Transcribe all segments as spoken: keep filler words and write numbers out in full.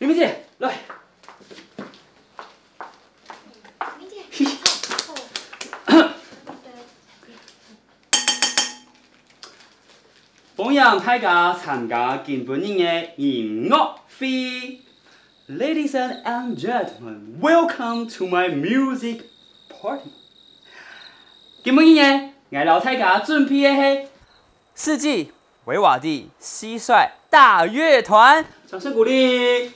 明明姐，來。歡迎大家參加今晡日个音樂會。Ladies and gentlemen, welcome to my music party. 今晡日呢，𠊎摎大家準備个係四季、維瓦蒂、蟋蟀大樂團，掌聲鼓勵。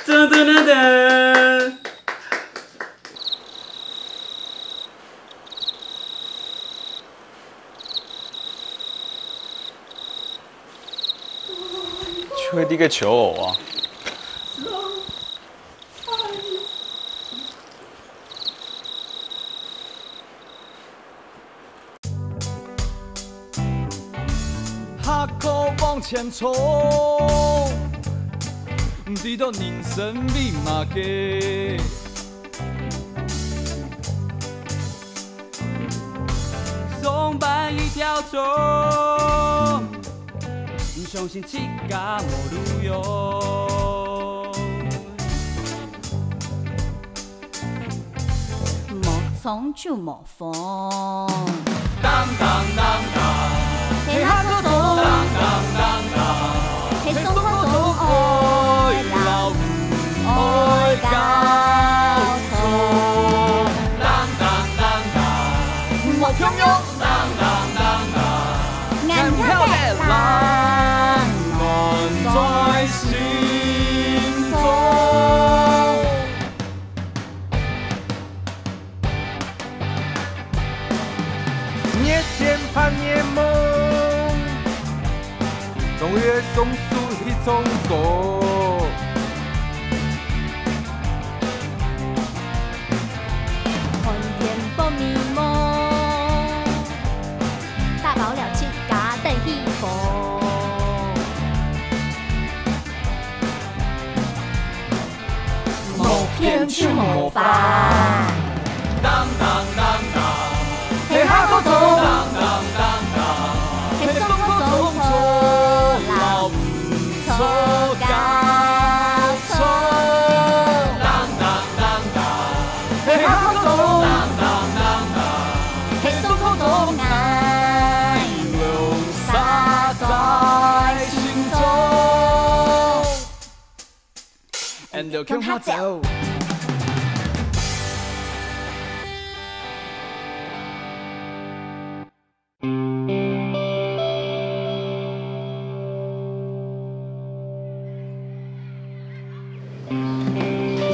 噔噔噔噔。 就係這個球啊。 下課往前衝，毋知道人生為麼个。上班一條蟲，毋相信自家無路用。 無蟲就無風。當當當當，係下課鐘。當當當當，係上課鐘。愛老毋愛教錯。當當當當，莫共樣。當當當當，眼曉得人安在心中。 熱天盼夜夢，終於送出一種歌。寒天放美夢，打包了自家等起風。 無變就無凡。當當當當，係下課鐘。當當當當，係上課鐘。錯啦，毋錯教錯。當當當當，係下課鐘。當當當當，係上課鐘。𠊎留煞在心中。 𠊎兜共下走。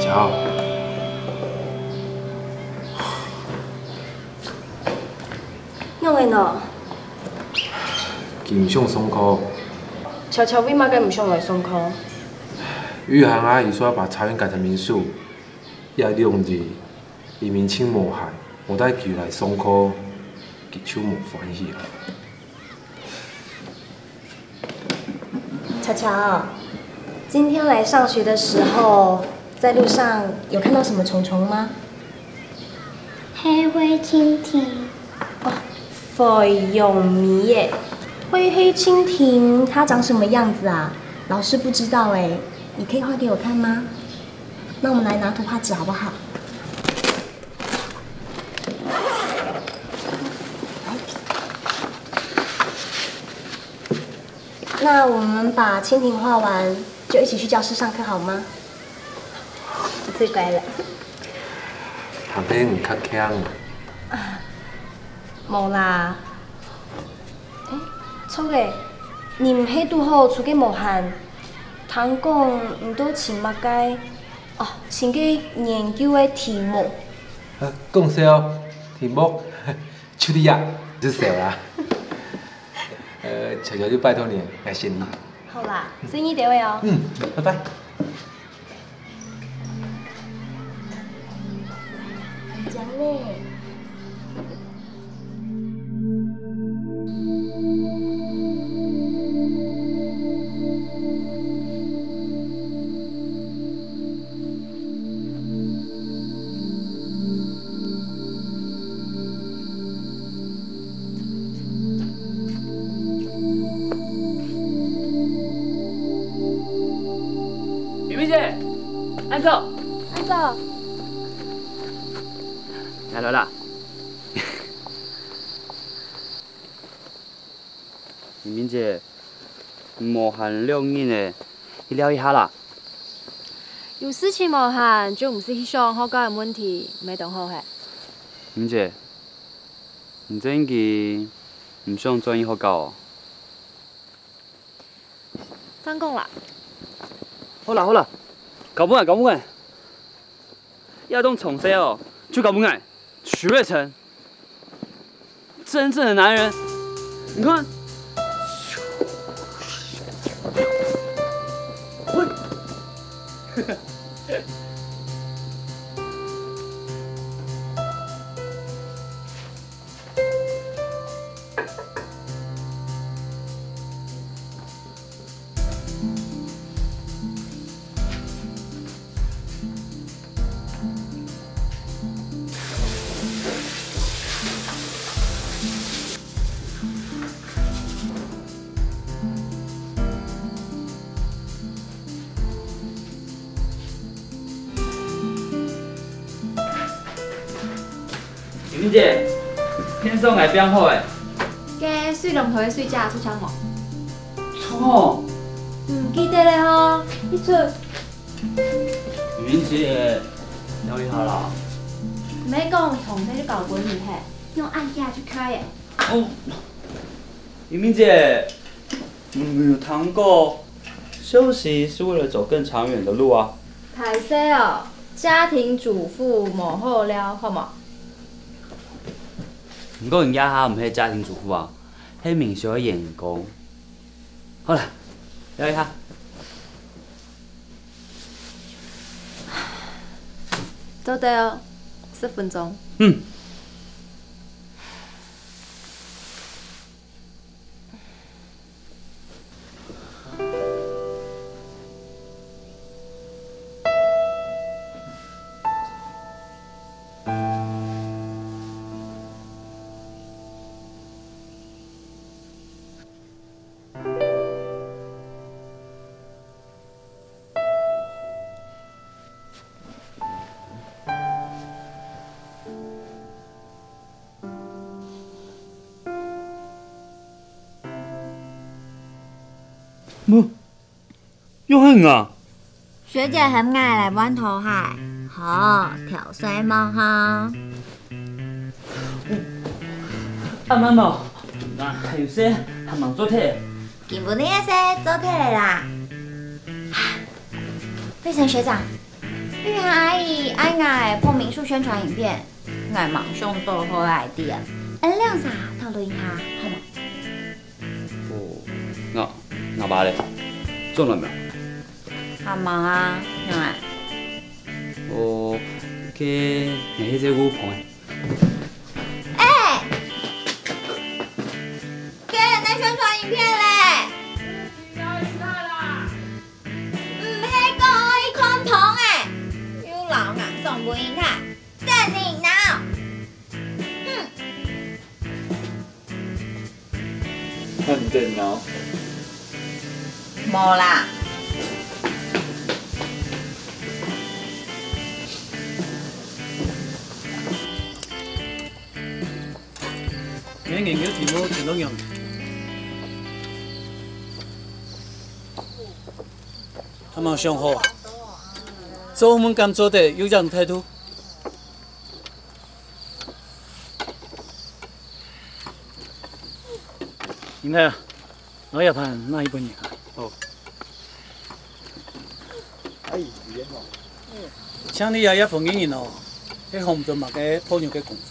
巧巧。 仰會呢？佢毋想上課。巧巧為麼个毋想來上課？玉涵阿姨說要把茶園改成民宿，這兩日明明盡無閒，無帶佢來上課，佢就無歡喜啊。 巧巧，今天來上學的時候，在路上有看到什麼蟲蟲嗎？黑灰蜻蜓。哦，灰熊咪耶，灰黑蜻蜓它長什麼樣子啊？老師不知道哎，你可以畫給我看嗎？那我們來拿圖畫紙好不好？ 那我們把蜻蜓畫完，就一起去教室上課好嗎？你最乖了。讀冊毋較強。啊，無啦。誒，著个，你毋係堵好出去無閒，聽講你都尋麼个？哦，尋个研究个題目。啊，講笑，題目。 就這樣，就笑啦。呃，巧巧就拜託你，𠊎先去。好啦，細義兜仔哦。嗯，拜拜。安哥，安哥，來來啦。明明姐，無閒兩日呢，去尞一下啦。有事情無閒，就毋使去想學校个問題，毋係當好嘿。明姐，你正經毋想轉去學校哦？ 正講啦。好啦好啦，交分𠊎，交分𠊎。亞東從細哦，就交分𠊎，許瑞成，真正的男人，你看。喂。 明明姐，天上來變好誒。該水龍頭个水掣出嗆無？著哦。毋記得了吼，你出。明明姐，尞一下啦。毋係講從細就交分你嘿，用恁遽就開誒。哦，明明姐， 你有聽過，休息是為了走更長遠的路啊。歹勢哦，家庭主婦無好尞，好無？毋過人家哈毋係家庭主婦啊，係民宿个員工。好了，尞一下。做得哦，十分鐘。嗯。 無，又喊啊！學姐喊𠊎來換拖鞋，好，跳水無吼？阿媽無，𠊎還有事，還吂做忒。今晡日个事做忒了啦。瑞成學長，玉涵阿姨愛𠊎拍民宿宣傳影片， 𠊎吂想到好idea，俺兩儕討論一下，好無？哦，𠊎，𠊎爸咧，做了無？還吂啊，仰仔？哦，該𠊎去照顧朋友。哎，該𠊎个宣傳影片咧？毋係講愛去看朋友，又摎𠊎送分人看。 等你腦！哼！看你等腦！無啦。你个研究題目寫到仰仔？還吂想好啊？做問敢做得有這種態度？ 你看啊，摎這盤拿去分人啊。好。哎，有緣哦。像你這一般个人哦，係行毋著麼个泡妞个功夫。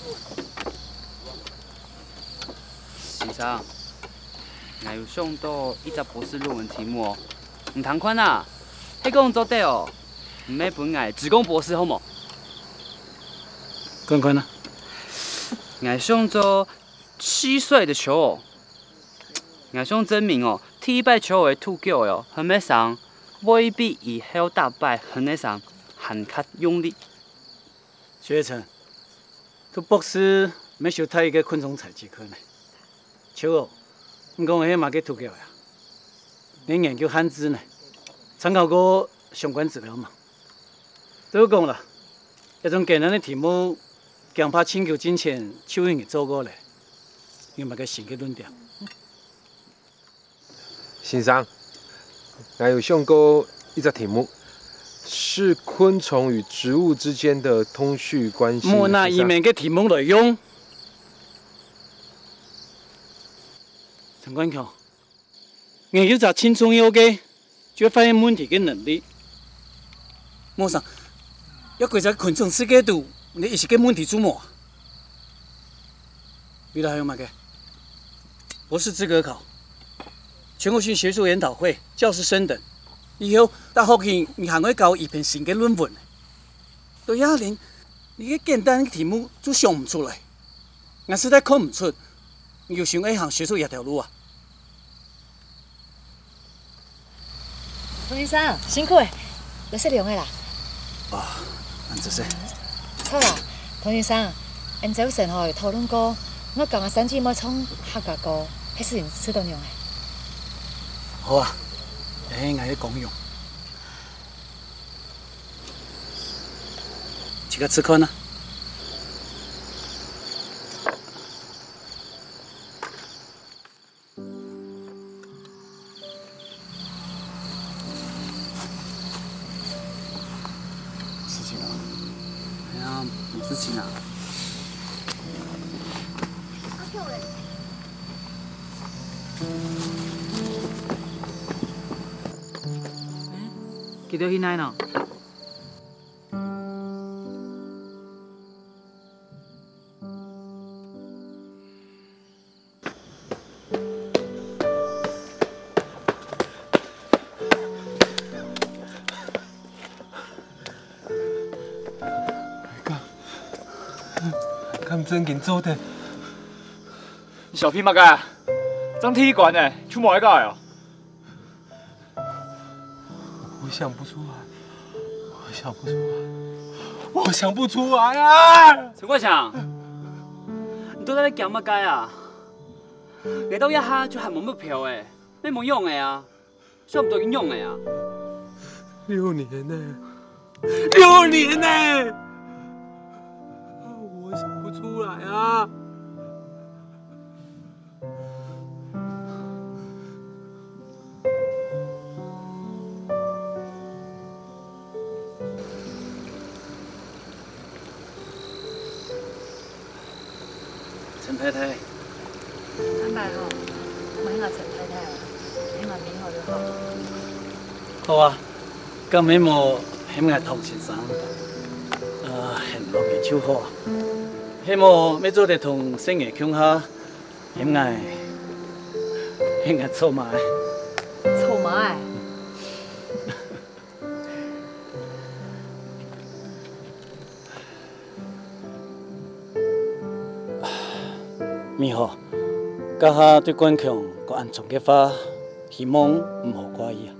先生，𠊎有想到一隻博士論文題目哦，你聽看啊，係講做得哦，毋係分𠊎直攻博士好無？看看啊。𠊎想做 蟋蟀个球哦。𠊎想證明哦，第一擺球仔个觸角哦，還會生，會比以後逐擺還會生，還較用力。學成，讀博士毋係修讀一個昆蟲採集課呢。球仔，你講个係麼个觸角呀？你研究漢字呢？參考過相關資料無？都講啦，這種簡單个題目，驚怕盡久進前就有人做過咧，有麼个新个論點？先生，𠊎有想過一隻題目，是昆蟲與植物之間的通訊關係。莫拿以前个題目來用。陳冠強， 研究者盡重要个，就係發現問題个能力。莫生，愛歸隻昆蟲世界肚，你一息个問題就無啊？未來還有麼个？博士資格考，全國性學術研討會，教師升等，以後大學去你還愛交一篇新个論文。到這下，你个簡單个題目就想毋出來，𠊎實在看毋出 你有想愛行學術這條路啊？童先生，辛苦咧，來食涼个啦。啊，恁仔細。著啦，童先生，𠊎兜先生吼有討論過，𠊎講阿三姊妹唱客家歌，該事情做到仰仔？好啊，欸，𠊎个功用，自家試看啊。 事情啊？哎呀，無事情啊。佢兜去哪呢？ 敢，敢正經做得？你笑屁麼个啊？正第一關呢，就無愛搞哦？ 我想不出來，我想不出來，我想不出來啊！陳國強，你到底在講麼个啊？𠊎到這下就還無目標欸，愛仰仔啊？想毋到愛仰仔啊？六年呢，六年呢！我想不出來啊！ 陳太太。坦白講，毋喊𠊎陳太太啊，喊𠊎明豪就好。好啊，敢係無喊𠊎唐先生，呃，喊落去就好啊。係無，乜做得同細人共下 喊𠊎，喊𠊎草蜢。草蜢。明豪，這下對冠強講恁重个話，希望毋好怪意啊。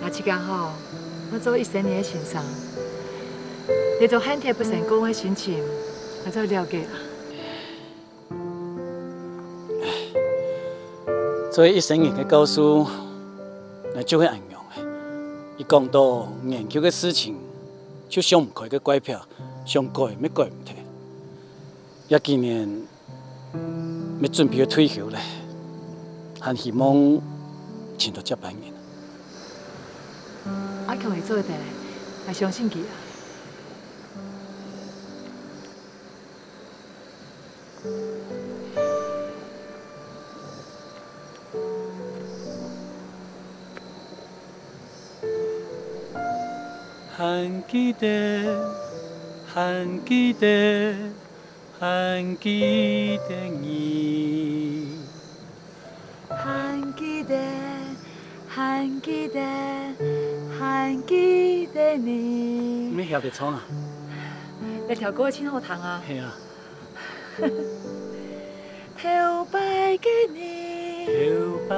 𠊎自家吼，𠊎做一生人个先生，這種恨鐵不成鋼个心情，𠊎做了解啦。 做一生人个教授，𠊎就係恁樣个。一講到研究个事情，就想毋開个怪癖，想改乜改毋忒。這幾年乜準備愛退休咧，還希望尋到接班人。阿強會做得，𠊎相信佢啊。 還記得，還記得，還記得你。還記得，還記得，還記得你。你曉得唱啊？這條歌真好聽啊。係啊。 頭擺个你，頭擺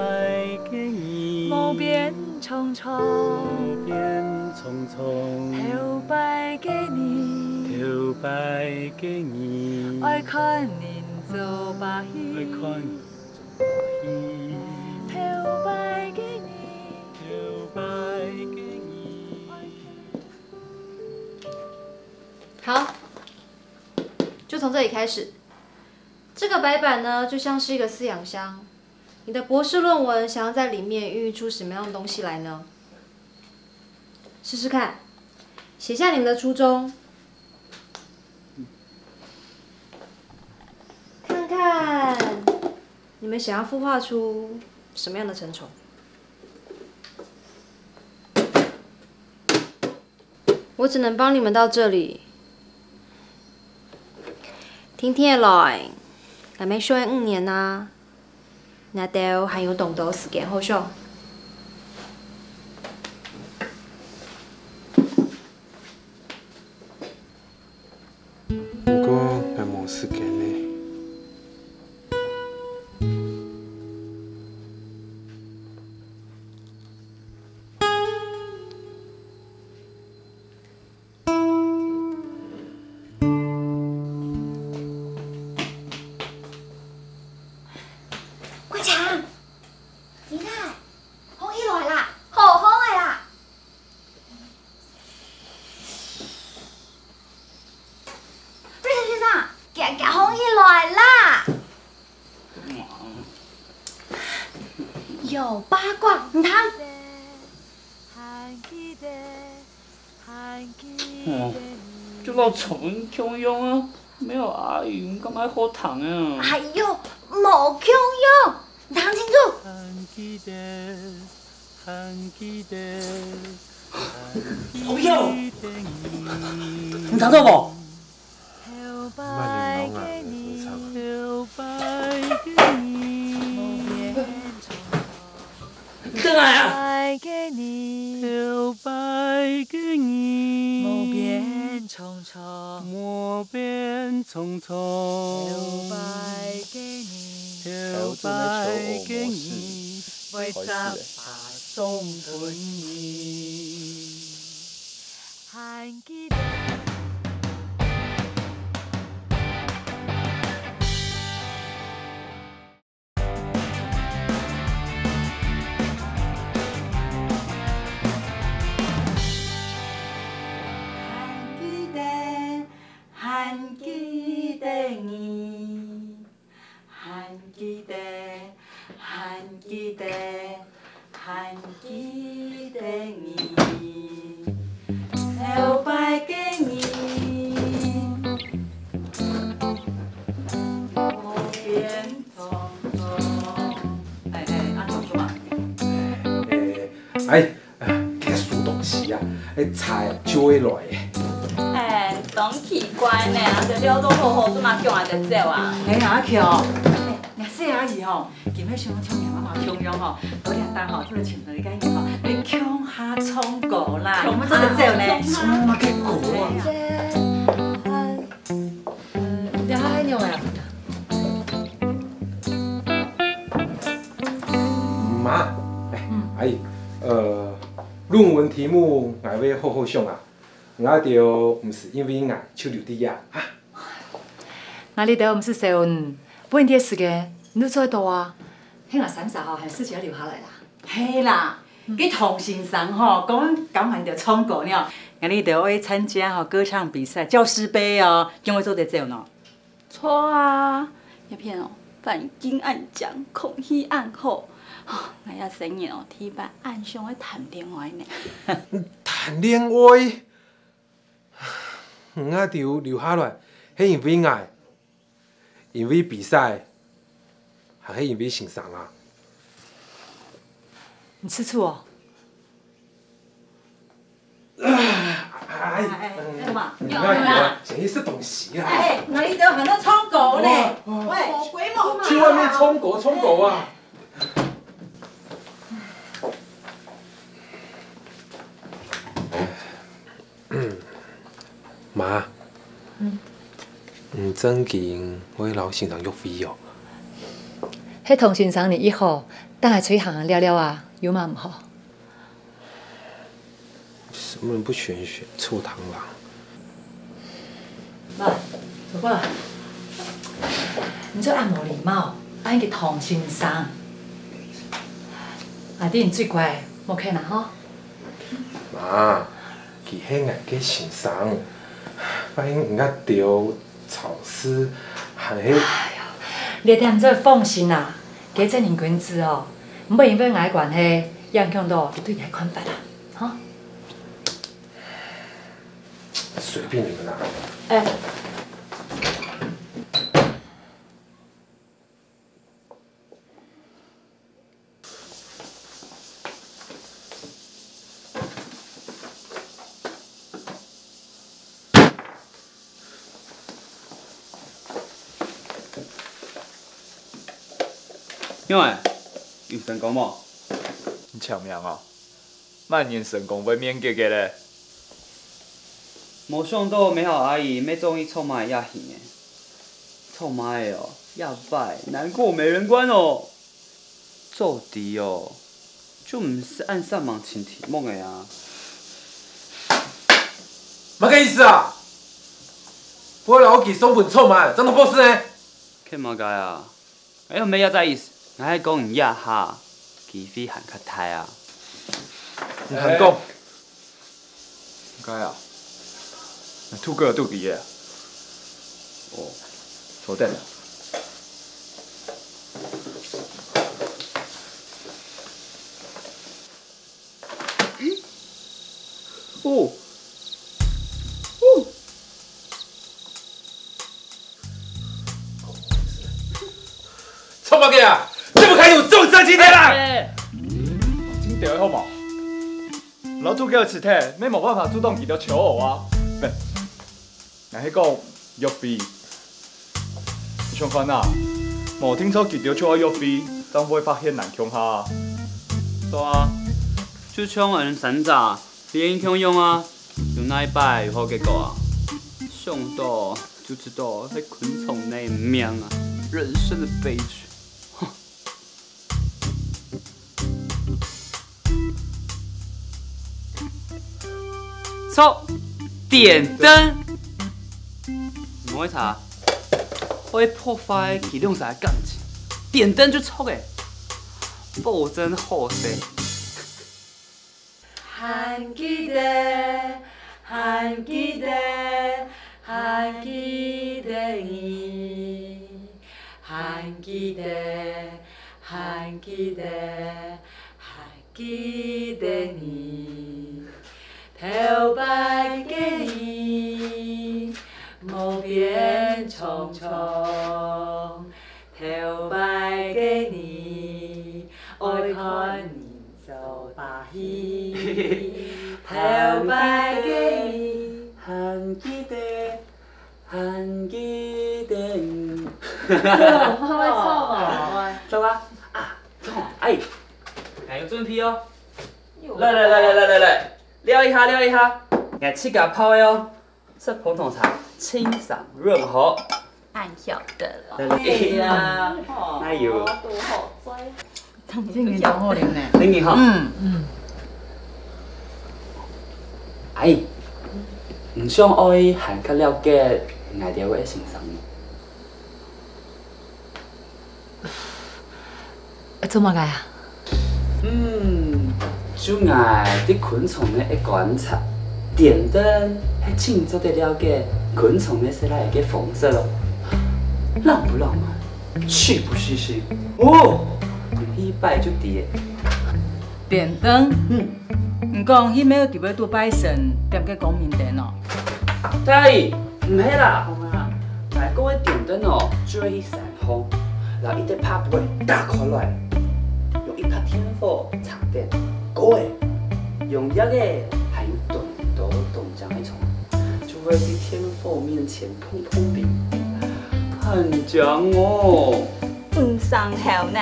个你，無變蒼蒼，無變蒼蒼。頭擺个你，頭擺个你，愛看人做把戲，愛看人做把戲。頭擺个你，頭擺个你，愛看好，就从这里开始。这个白板呢，就像是一个饲养箱。你的博士论文想要在里面孕育出什么样的东西来呢？试试看，写下你们的初衷，看看你们想要孵化出什么样的成虫。 我只能帮你们到这里。天天个來，𠊎乜上五年啊，你兜還有當多時間好想。毋過𠊎無時間呢。 國強，你看，紅起來啦，好好个啦！瑞生先生，行行紅起來啦！有八卦，毋通。 哦，就摎蟲共樣啊，沒有阿姨，敢會好聽啊？哎喲，無共樣，聽清楚。朋友，你聽到無？ 慢點弄啊，來合唱啊。你轉來啊！頭拄仔就學無事，開始咧。還記得，還記得你，還記得，還記得，還記得你。頭擺个你，無變匆匆。哎，哎，恁樣做嘛？哎，哎， 哎，啊，該收東西啊，哎，菜啊，就會來欸。哎，當奇怪呢，啊，就尞到好好，做麼个叫𠊎兜走啊？哎呀，阿喬，哎，若細阿姨吼，今晡日想像若媽媽共樣吼，到這搭吼，做得請到一個人吼，來共下唱歌啦，共下，做得走呢。唱麼个歌啊？哎呀。 呃，你還愛仰仔啊？媽，哎，嗯。阿姨，呃，論文題目𠊎會好好想啊。𠊎兜毋使因為𠊎就留在這啊。𠊎這兜毋使愁你，分你兜時間，你都做得到啊。係𠊎三儕吼，還有事情愛留下來啦。係啦， 該唐先生吼，講教𠊎兜唱歌呢，𠊎這兜愛參加吼歌唱比賽，教師盃哦，仰會做得走呢？著啊，這片哦，環境恁靚，空氣恁好，吼，𠊎這生人哦，第一擺恁想愛談戀愛呢。談戀愛？𠊎兜留下來，係因為𠊎 因為比賽，還係因為先生啊？你吃醋哦？哎，哎，哎，幹嘛？你要，你要，先去食東西啊！哎，哪裡都很多窗口呢？哇，哇。喂，魔鬼，魔鬼。去外面窗口，窗口啊！ 媽，嗯。你正經會摎先生約會哦？係唐先生人意好，等下出去行行尞尞啊，有麼毋好？什麼人不選選臭螳螂？媽，走過來。你做恁無禮貌，恁个唐先生。阿弟，你最乖，莫客氣啦吼。 媽，佢係𠊎个先生。萬一人家丟草絲，還係……這點做放心啊，該隻人君子哦，毋會因為𠊎个關係影響到佢對𠊎个看法啊，吼。隨便你們啦。哎。 仰仔，有成功無？你簽名哦？麼人成功會面結結咧？無想到美好阿姨乜中意草蜢个型欸。草蜢个哦，也壞，難過美人關哦。 早知哦，就毋使恁煞猛尋題目个啊。麼个意思啊？不會摎屋企送分草蜢，正當博士呢？該麼个啊？哎喲，無這隻意思，𠊎係講你這下機會還較大啊。你還講？ 該啊，𠊎渡過渡別个。哦，坐等啊。哦，哦。 做麼个啊？怎麼可以有這種事情的啦？哎，真對好無？老杜叫佢辭退，乜無辦法阻擋佢兜求偶啊。不，𠊎係講約會。你想看啊？無定著佢兜就愛約會，正會發現難共下。對啊，就像𠊎等三儕， 連共樣啊，有哪一擺有好結果啊？想到就知道係昆蟲个命啊，人生的悲劇。哼。著，電燈。毋好吵，會破壞佢兩儕个感情。電燈就著个，保證好勢。 還記得，還記得，還記得你，還記得，還記得，還記得你。頭擺个你，無變匆匆， 頭擺个你，愛看人做把戲。頭擺个你，還記得，還記得你。會唱哦。走啊，啊，走啊，哎，還有準備哦。來來來來來來來，尞一下，尞一下，𠊎自家泡个哦。 食紅糖茶，清爽潤喉。恁曉得了。來，來，哎呀，哪有？好多好追。真个當好啉呢。真个哈。嗯。嗯。哎，你想愛還較了解𠊎兜个先生無？ 做麼个啊？嗯，就𠊎對昆蟲个觀察，電燈係盡做得了解昆蟲个細倈仔个風色咯。浪不浪漫，氣不氣息，哦，一擺就知。電燈？嗯。你講，佢乜有特別佇拜神點个光明燈哦？大姨，毋係啦。𠊎講个電燈哦，就係去山 項，摎一垤壩仔打開來，用一把電火插電，過仔，用這个還有當多當靚个蟲，就會在電火面前嘭嘭飛，很靚哦。毋上頭呢，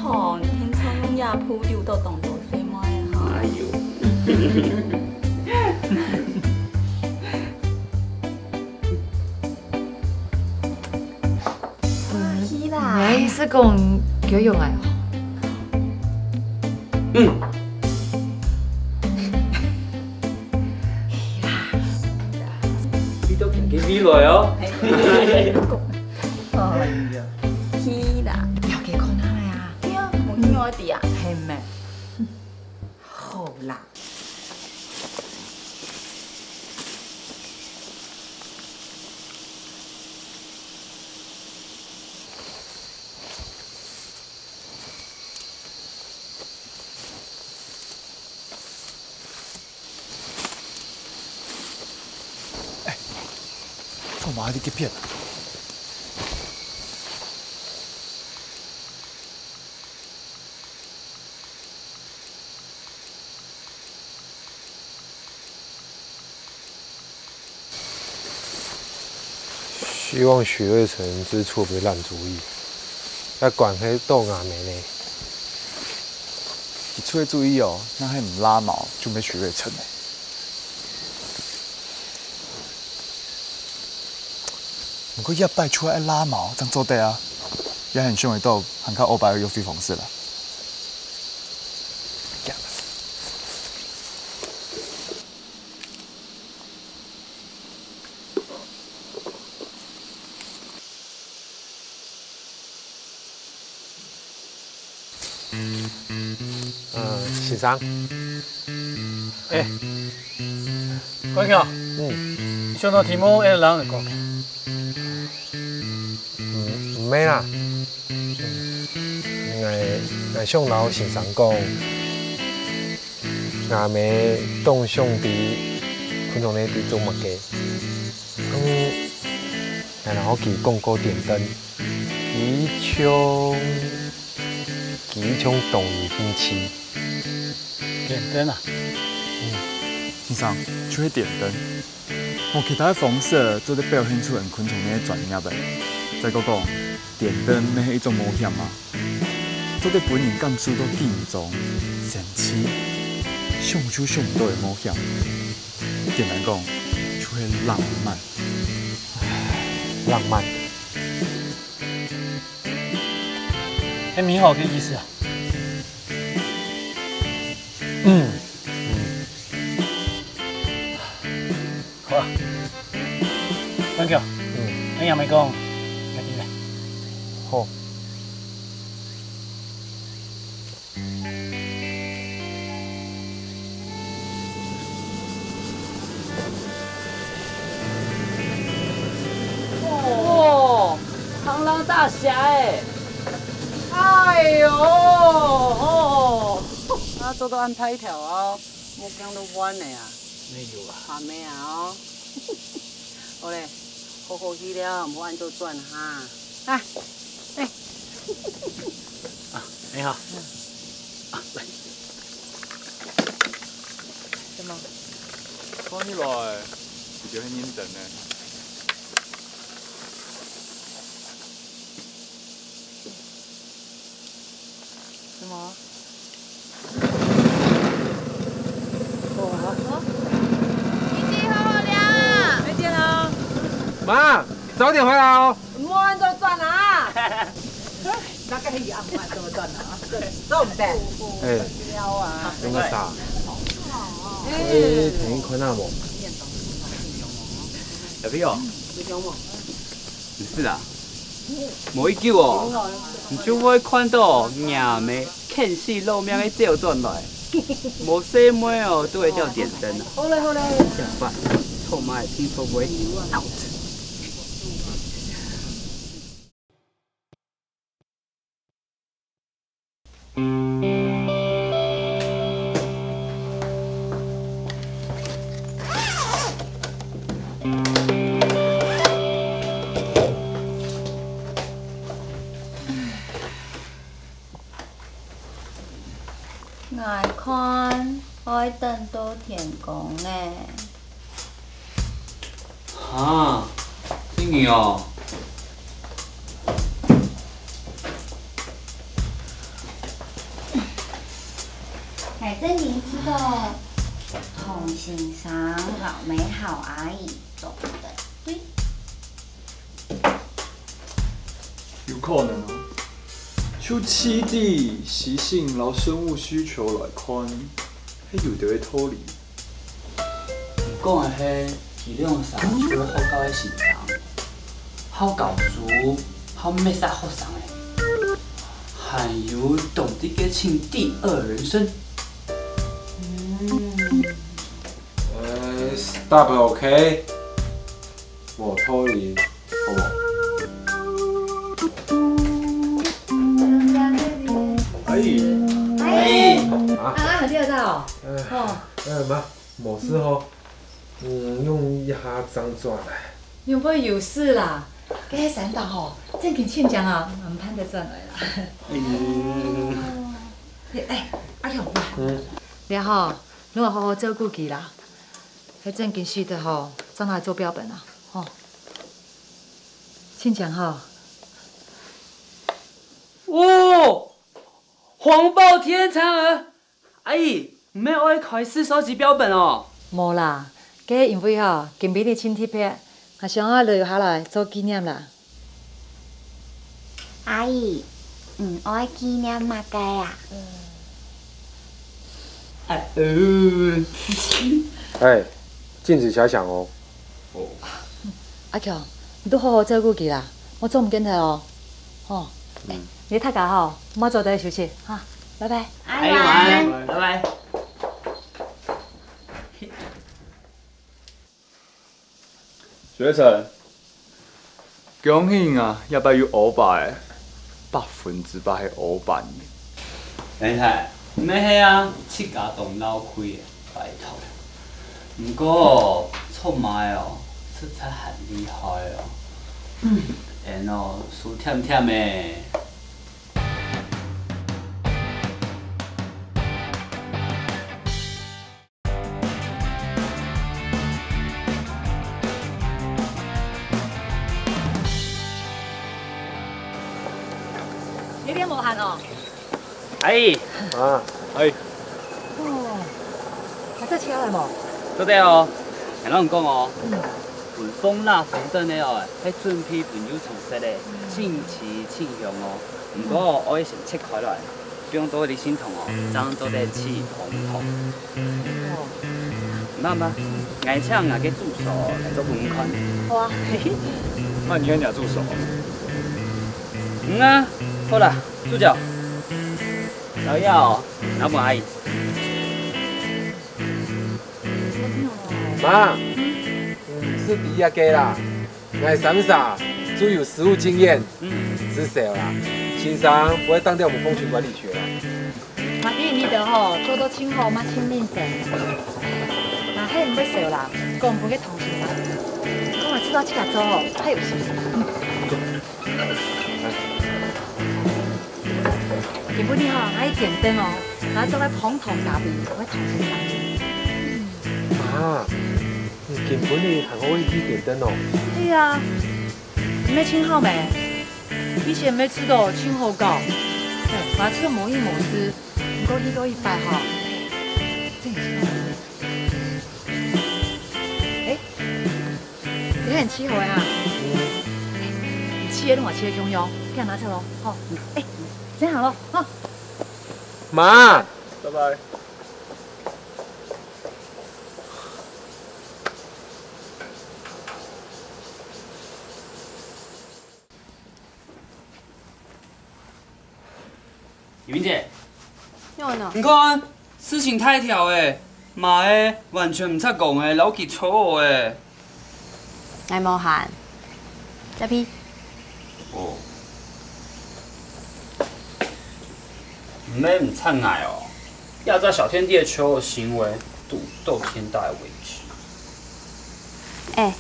吼，你聽說用這步溜到當多細妹哈。哎喲。 歡喜啦！你个意思講，叫用來哦？嗯。你都肯定未來哦。哎呀，去啦！了解看下來啊。對啊，無聽我的啊。係咩？好啦。我妈还在这片。 希望許瑞成這次毋會爛主意，愛關係到𠊎姆呢。佢出个主意哦，若係毋拉毛，就毋係許瑞成了。毋過這擺就愛拉毛，正做得啊，也很想會到還較烏白个約會方式啦。 呃，先生。哎，關橋，嗯。你想到題目，愛人講。嗯，毋係啦。嗯，𠊎，𠊎想摎先生講，𠊎姆當想知，平常呢在做麼个。 嗯，然後佢講過電燈，佢像，佢像當有興趣。電燈啊？嗯。先生，就係電燈。無其他个方式做得表現出𠊎昆蟲个專業个。再過講，電燈乜係一種冒險嘛。 做得分人感受到緊張、生趣，想都想毋到个冒險。簡單講，就係浪漫。浪漫。係美好个意思啊。嗯。嗯。 好啊。Thank you。嗯。恁樣咪講，來，進來。好。哇，螳螂大俠欸！哎喲，哦，啊，做到恁大條啊！ 目鏡都彎了啊。沒有啊。還沒啊哦。好咧，好好去了，毋好恁早轉哈。啊，哎。啊，你好。啊，來。什麼？看起來，你就很認真呢。 什麼？哦，好。哦，天氣好好了。再見哦。媽，早點回來哦。莫按照轉啊。那個黑暗莫按照轉啊，這重點。哎，了啊。用个啥？哎，等一看那無？小朋友，你是啊？ 無幾久哦，你就會看到若姆牽死老命个走轉來，無細妹哦，都會吊電燈啊。好咧，好咧。這擺，臭媽个聽說會out。𠊎看愛等到天光呢。 哈，真个哦。𠊎正經知道童先生摎美好阿姨做得對。有可能哦。就氣質、習性摎生物需求來看，係有兜个道理。 你講个係，佢兩儕就係好教个先生，好教書，好抹殺學生个，還有懂得个請第二人稱。嗯。呃，stop，OK？無道理，好無？哎。哎。啊。啊，有聽得到？哎。哦。哎，媽。 無事吼，嗯，用一下正轉來。仰會有事啦？該係山打吼，正經親情啊，毋盼得轉來啦。嗯。欸，欸，阿強啊，嗯。你吼，你愛好好照顧佢啦。係正經死忒吼，正來做標本啊，吼。親情吼。哦，黃暴天蠶啊！ 阿姨，你乜愛開始收集標本哦？無啦，該因為吼，今晡日盡特別，𠊎想愛留下來做紀念啦。阿姨，你愛紀念麼个啊？哎，呃。哎，禁止遐想哦。哦。阿強，你都好好照顧佢啦，莫做毋見忒哦。吼，嗯。你大家吼，莫做得休息哈，拜拜。 哎，晚安，拜拜。學成，恭喜你啊，這擺有五百个，百分之百係五百呢。太太，毋係啊，自家當鬧虧个，拜託。毋過，出賣哦，實在很厲害哦。嗯，𫣆哦，手甜甜个。 你這無閒哦？阿姨。啊，哎。哦，還在車來無？做得哦，𠊎摎你講哦，嗯。分蜂蠟分等个哦，係準備分幼蟲食个，嗯。盡鮮盡香哦。毋過愛先切開來。 放到這心頭哦，正做得試紅糖。哦。毋怕毋怕，𠊎請𠊎个助手來做分你看。好啊。那你看你的助手。嗯啊，好啦，助教。老爺哦，拿分阿姨。媽，嗯，係第一个啦。 𠊎三儕就有實務經驗，嗯。至少啦，先生毋會當掉𠊎蜂群管理學啦。嘛，因為你兜吼，做到盡好，嘛盡認真。嘛，係毋會愁啦，講分該唐先生，講𠊎知道自家做吼，較有信心。今晡日吼，𠊎愛點燈哦，𠊎做个捧糖咖啡，𠊎唐先生。啊， 你今晡日還好會去點燈哦？對啊，你乜盡好咩？以前乜試著盡好搞，哎，𠊎試著無影無跡，毋過去過一擺吼，真係盡好。哎，你很氣候啊？你氣个同𠊎氣个共樣，你拿出來，吼，哎，先行咯，吼。媽，拜拜。 雨萍姐，仰仔呢？你看，事情大條欸，媽欸，完全毋插講欸，摎佢吵欸。𠊎無閒，再見。哦。毋係毋插𠊎哦，這隻小天地个吵行為，堵到天大个位置。哎，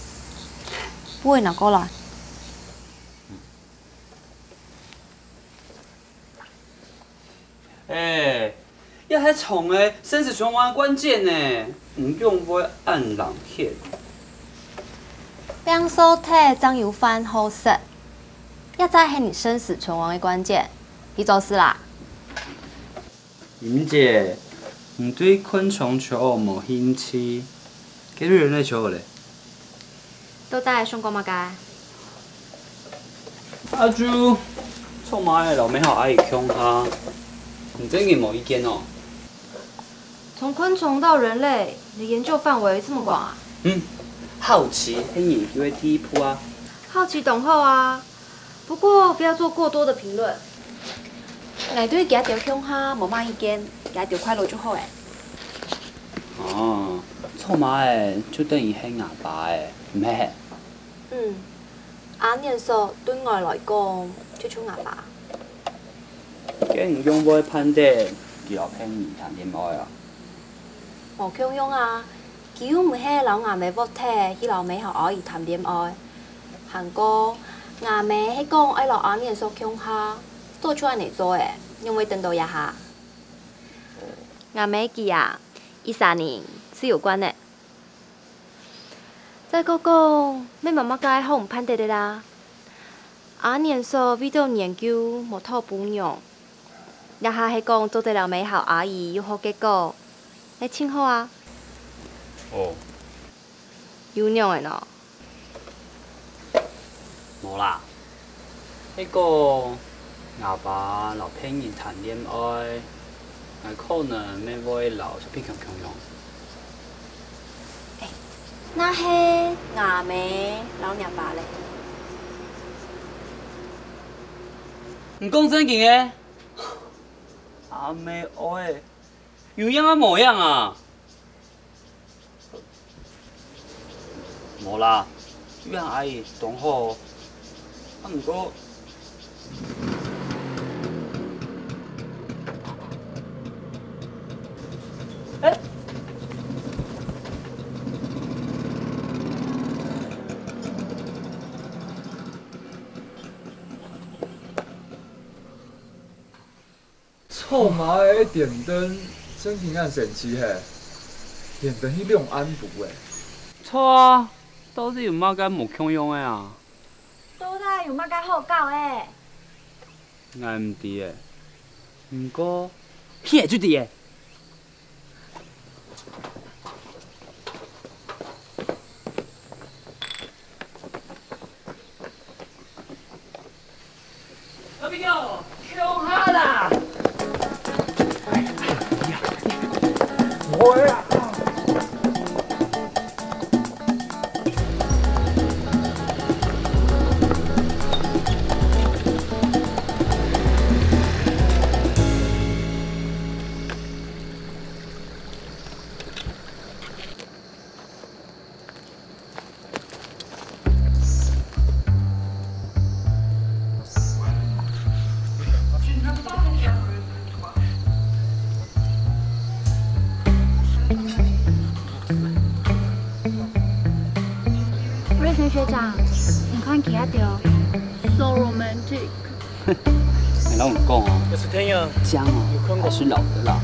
杯仔拿過來。 哎，這係蟲仔生死存亡个關鍵呢，你仰會恁冷血？病死忒正有飯好食，這正係你生死存亡个關鍵。去做事啦！雨萍姐，你對昆蟲吵無興趣，該對人類吵咧？ 到底想講麼个？啊就，臭媽仔摎美好阿姨共下，你真經無意見哦？從昆蟲到人類，你的研究範圍這麼廣啊？嗯，好奇係研究个第一步啊。好奇當好啊，不過不要做過多的評論。𠊎對佢兜共下無麼意見，佢兜快樂就好欸。哦，臭媽仔就等於係吾爸欸，毋係？ 嗯，阿年叔對𠊎來講，就像吾爸。該你仰會盼得佢摎別人談戀愛啊？無共樣啊，佢又毋係摎吾姆㧒忒去摎美好阿姨談戀愛，還過，吾姆係講愛摎阿年嫂共下，早就恁仔做咧，仰會等到這下？吾姆佢啊，一儕人自有慣咧。再過講，乜無麼个好毋盼得个啦。阿年嫂為著研究無討餔娘，這下係講做得摎姆孝阿姨有好結果，乜盡好啊。哦。又仰仔呢？ 無啦，係講吾爸摎別人談戀愛，𠊎可能乜會摎小皮強共樣。若係吾姆摎若爸咧？你講正經个？阿姆哀，有影啊無影啊？ 無啦，有影阿姨當好。啊，毋過，欸，草蜢个電燈真經恁神奇嘿，電燈係兩暗晡个。著啊，到底有麼个無共樣个啊？到底有麼个好搞个？𠊎毋知欸，毋過，𠊎就知欸。 瑞成學長，你看佢這條，so romantic。 你摎你講哦，這樣哦，還是老的啦。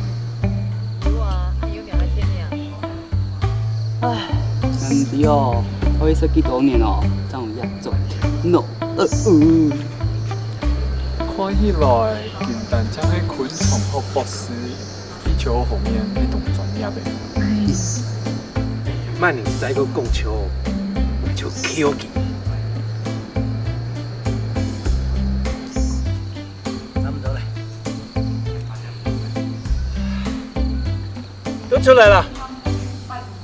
有啊，還有名个天命。唉，毋知哦，愛設幾多年哦，正有這種。No，呃，呃。看起來，金丹正係昆蟲學博士，地球方面係當專業个。慢點再過講笑，就Q佢。 差不多了。都出來了。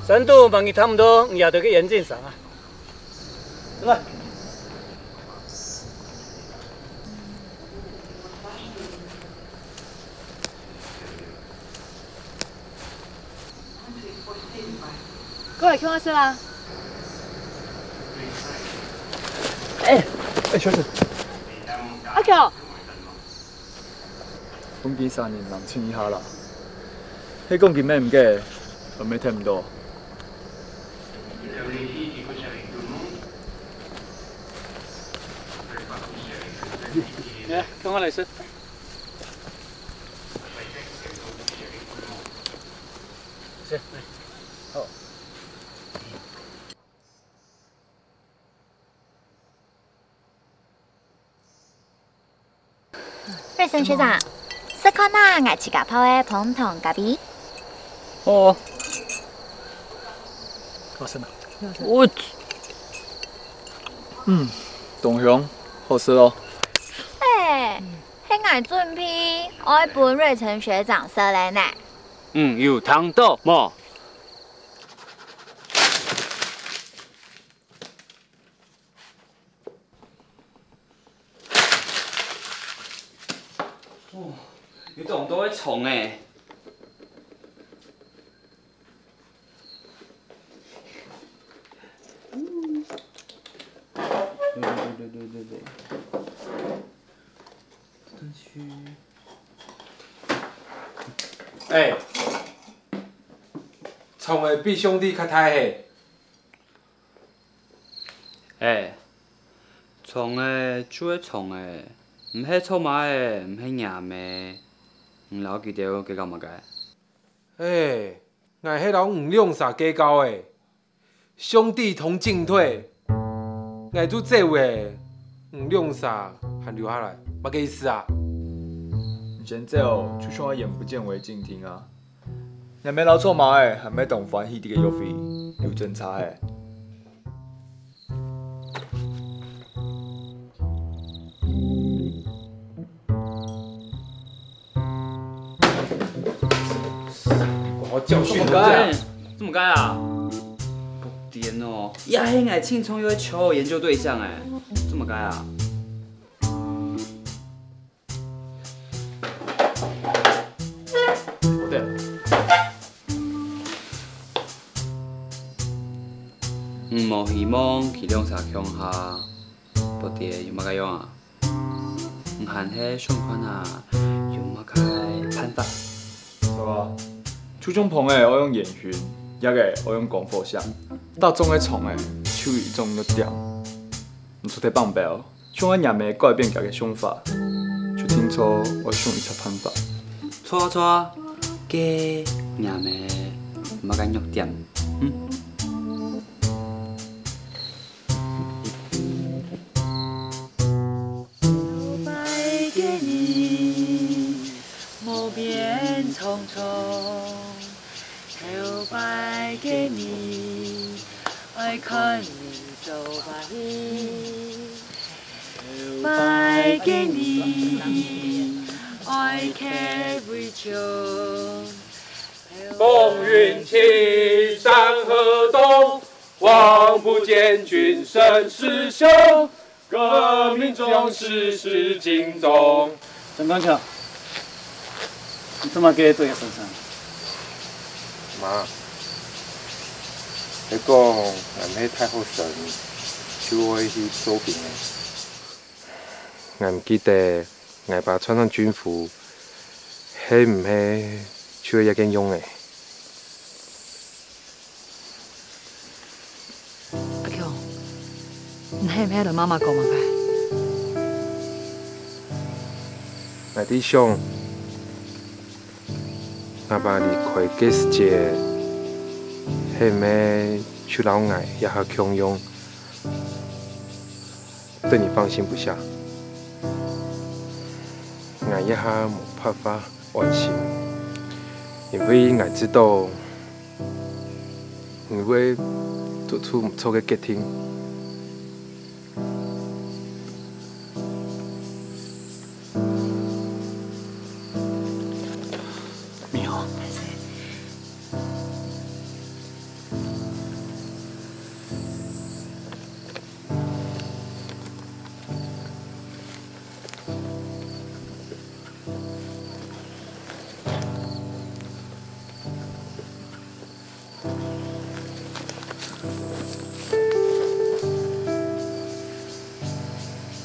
深度望佢差不多，你也得个眼鏡上啊。出來。 過來，共下食啦。欸，欸，小姐。阿喬。分佢三人冷靜一下啦。係講佢乜毋過，𠊎乜聽毋到。來，共下來食。 瑞生學長，試看啊，𠊎自家泡个紅糖咖啡。哦。我先來。我，嗯，當香，好食哦。欸，係𠊎準備，愛分瑞成學長食个呢。嗯，有聽到無？ 哦，有當多个蟲欸！對對對對對對。但是，欸，蟲仔比上帝較大嘿！ 欸，撞个就係撞个，毋係臭麻个，毋係若姆。你摎佢兜計較麼个？欸，𠊎係摎你兩儕計較个，兄弟同進退。𠊎就走了，你兩儕還留下來，麼个意思啊？你先走，就像𠊎眼不見為淨聽啊！若姆摎臭麻个還毋係當歡喜這個約會，有爭差个。 我要教訓人家。這麼該啊？這麼該啊？發癲哦！這係𠊎青春有个求偶研究對象欸，這麼該啊？ 好的。你無希望佢兩儕共下，到底有麼个用啊？你還係想看下有麼个辦法？著啊，就像銃仔愛用煙燻，藥仔愛用光火射，打中个蟲仔就有一種弱點，毋做得放忒。 像𠊎若姆改變厥个想法，就定著愛想一隻辦法。著啊，著啊，該若姆麼个弱點？嗯？頭擺个你，無變匆匆。 頭擺个你，愛看你做把戲。頭擺个你，愛客為重。風雲青山河東，望不見君，身似熊。 革命壯士是盡忠。張光橋，你做麼个做這身衫？媽，你講𠊎毋係大學生，就愛去做兵欸。𠊎毋記得𠊎爸穿上軍服，係毋係就係這件樣欸？ 阿強，你係毋係摎媽媽講麼个？𠊎在想，𠊎爸離開个時節，係毋係就摎𠊎這下共樣，對你放心不下？𠊎這下無辦法安心，因為𠊎知道 你會做出毋著个決定。明宏。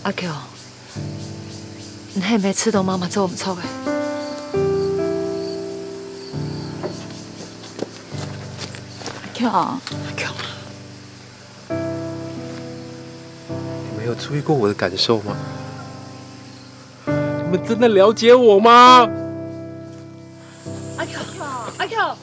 阿強，你係毋係知道媽媽做毋著个？阿強。阿強啊！你們有注意過我的感受嗎？你們真的了解我嗎？阿強，阿強。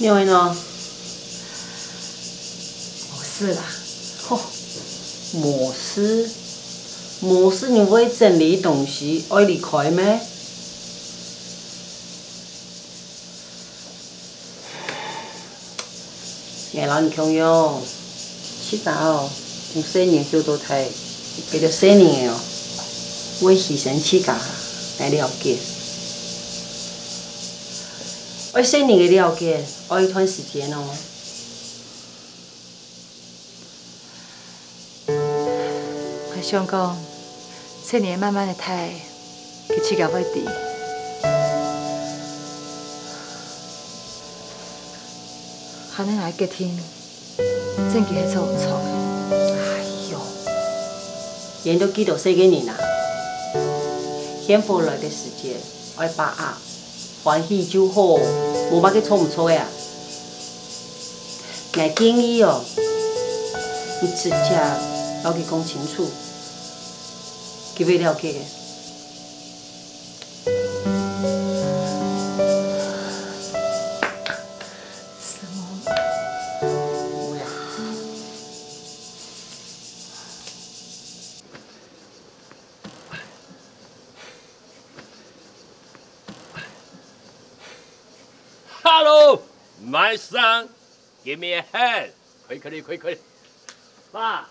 仰仔呢？無事啦。吼，無事？無事你會整理東西，愛離開咩？ 𠊎摎你共樣，自家哦，從細人畜到大，一個細人仔哦。會犧牲自家來了解。愛細膩个了解，愛一段時間哦。𠊎想講，細膩慢慢仔大，佢自家會知。還係𠊎決定， 正經係做毋著个。哎喲，緣到幾多歲个人啊，現在來个時節愛把握，歡喜就好，無麼个著毋著个啊。𠊎建議哦，你直接摎佢講清楚，佢會了解个。 什麼？Hello, my son, give me a hand. 快快点，快快点。爸，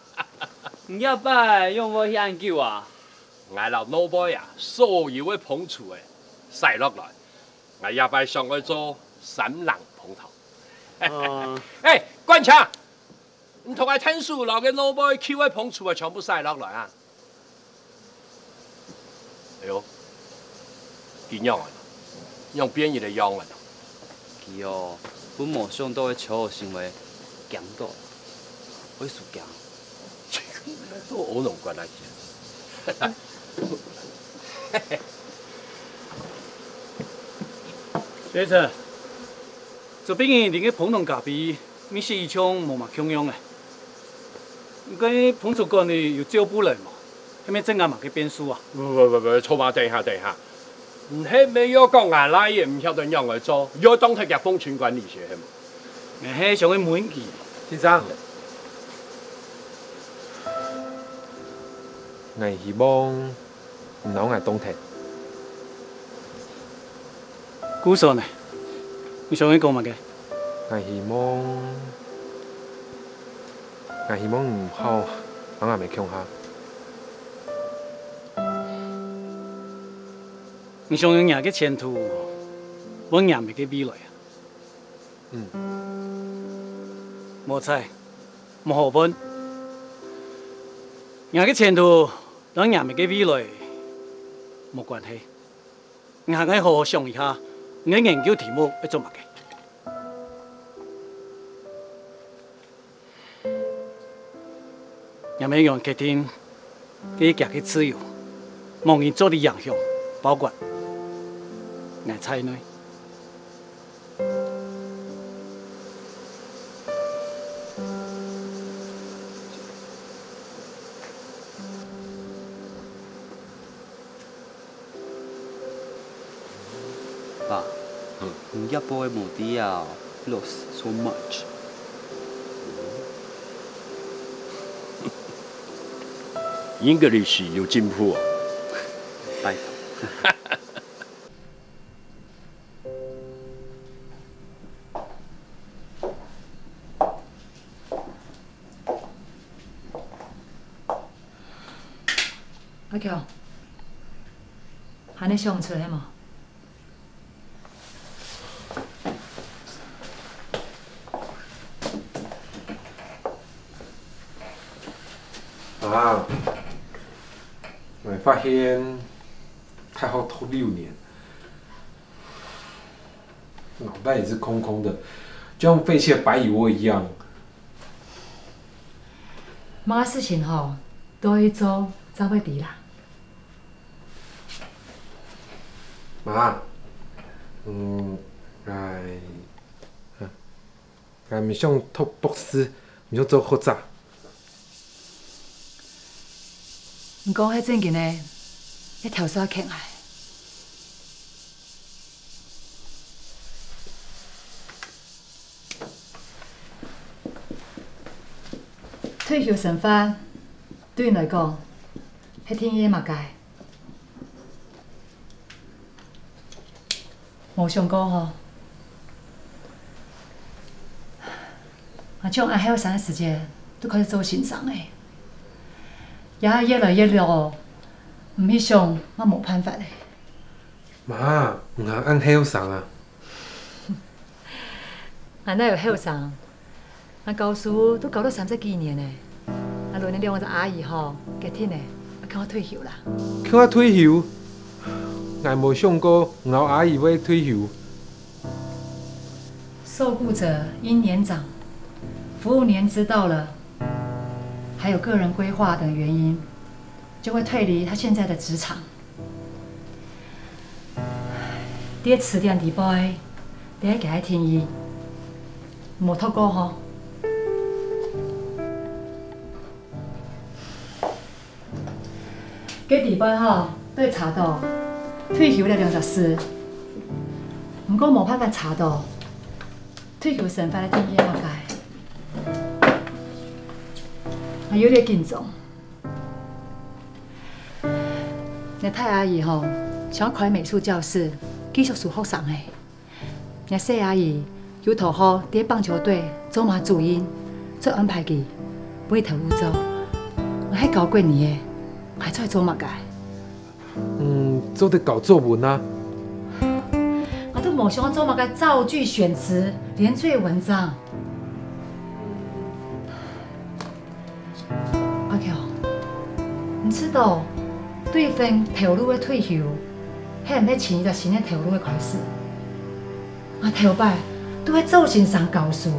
你這擺仰會去恁久啊？𠊎摎老妹啊，所有个膨醋仔徙落來。 𠊎這擺想愛做三層膨堂。哦。哎，冠強，你同𠊎𢯭手摎該老妹舊个膨醋仔全部徙落來啊！哎喲，佢仰仔？仰變一個樣仔？佢哦，分無想著个超額行為驚著，會輸驚。 都烏龍怪來。先生，這擺你个膨堂咖啡，味緒一向無麼共樣誒。你个膨醋罐裡有膠布來無？係毋係增加麼个變數啊？不不不不，坐嘛，等一下等一下。你係毋係又講𠊎倈仔毋曉得仰仔做，又當忒厥風情管理學係無？𠊎係想愛問佢。先生。 𠊎希望你摎𠊎當忒。故所呢？你想愛講麼个？𠊎希望，𠊎希望你好摎𠊎兜共下。你想用若个前途，換若乜个未來啊？嗯。無錯， 無好問。若个前途摎若乜个未來無關係。你還愛好好想一下，你个研究題目愛做麼个？若乜樣決定， 佢係厥个自由，無人做得影響，包括𠊎在內。爸，你這擺个目的啊，lost so much。English有進步哦。拜託。 阿強，還係想毋出係無？啊，𠊎發現大學讀六年，腦袋也是空空的，就像廢棄的白蟻窩一樣。 麼个事情吼，都愛去做正會知啦。媽，嗯，𠊎，𠊎毋想讀博士，毋想做學者。你講係正經个，你頭先欠𠊎。 退休生活對你來講係定義麼个？無想過吼。𠊎從恁後生个時節就開始做先生了，也越來越老哦。毋去想，𠊎無辦法咧。媽，你還恁後生啊？𠊎哪有後生？𠊎教書都教到三十幾年咧。𠊎摎你兩隻阿姨吼，決定咧，愛叫𠊎退休啦。叫𠊎退休？𠊎無想過𠊎阿姨會退休。受僱者因年長，服務年資到了，還有個人規劃等原因，就會退離他現在的職場。 在辭典裡背，這係佢个定義，無讀過吼。該裡背吼，都會查到退休這兩隻字，毋過無辦法查到退休生活个定義係麼个。𠊎有點緊張。 若大阿姨吼，想開美術教室，繼續收學生仔。若細阿姨有同學在棒球隊做馬主任，再安排佢分佢頭路做。𠊎係教國語个，𠊎做得做麼个？嗯，做得教作文啊。𠊎都無想愛做麼个造句、選詞、連綴文章。 阿強，你知道對一份頭路个退休，係毋係尋一隻新个頭路个開始？𠊎頭擺都係做先生教書，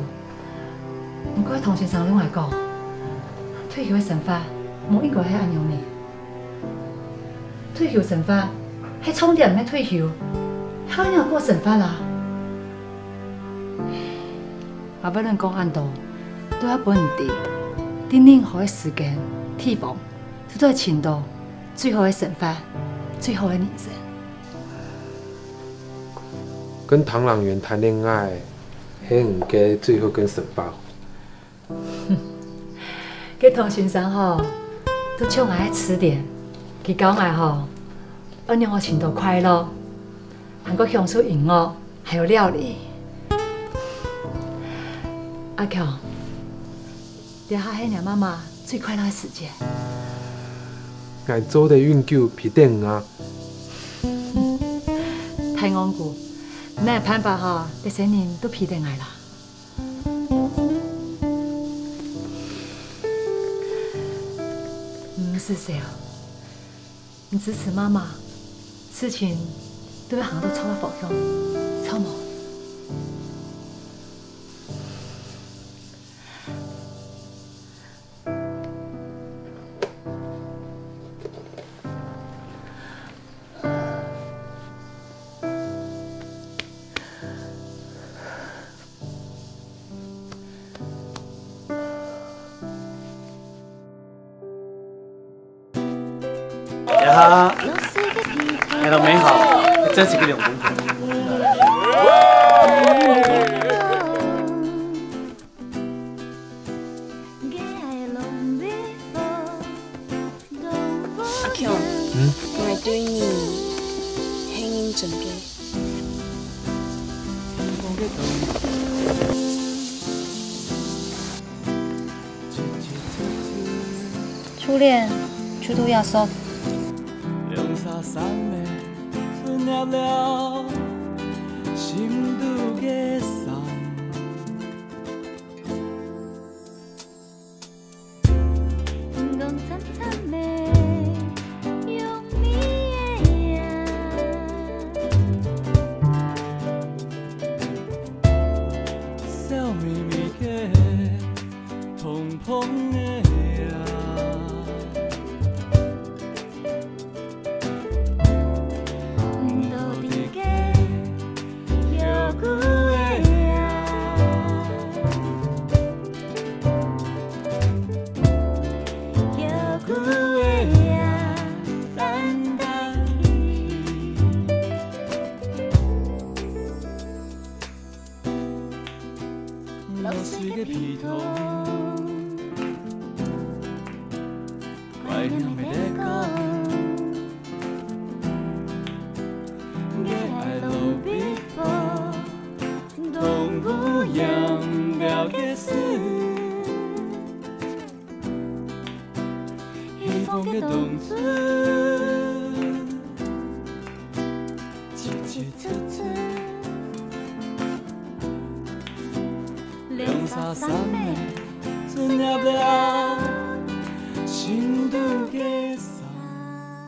毋過同先生攏愛講，退休个生活無應該係恁樣呢。 退休生活係重點，毋係退休，係仰般過生活啊？𠊎無論講恁多，都愛分你知，在任何个時間、地方，都做得尋到最好个生活、最好个人生。跟唐朗元談戀愛，係你个最好个生活。 該唐先生吼，都像𠊎个詞典，佢教𠊎吼，愛仰般尋到快樂，還過享受音樂，還有料理。阿強，這下係若媽媽最快樂个時節。𠊎做得永久陪等你啊！大戇牯，你哪有辦法吼，一生人都陪等𠊎啦？ 毋使愁，你支持媽媽，事情都會行到著个方向，著無？ 呀哈，來到美好，這是个兩公婆。阿強，嗯？𠊎對你係認真个。 初戀就這樣說。涼沙山仔，進入了深度个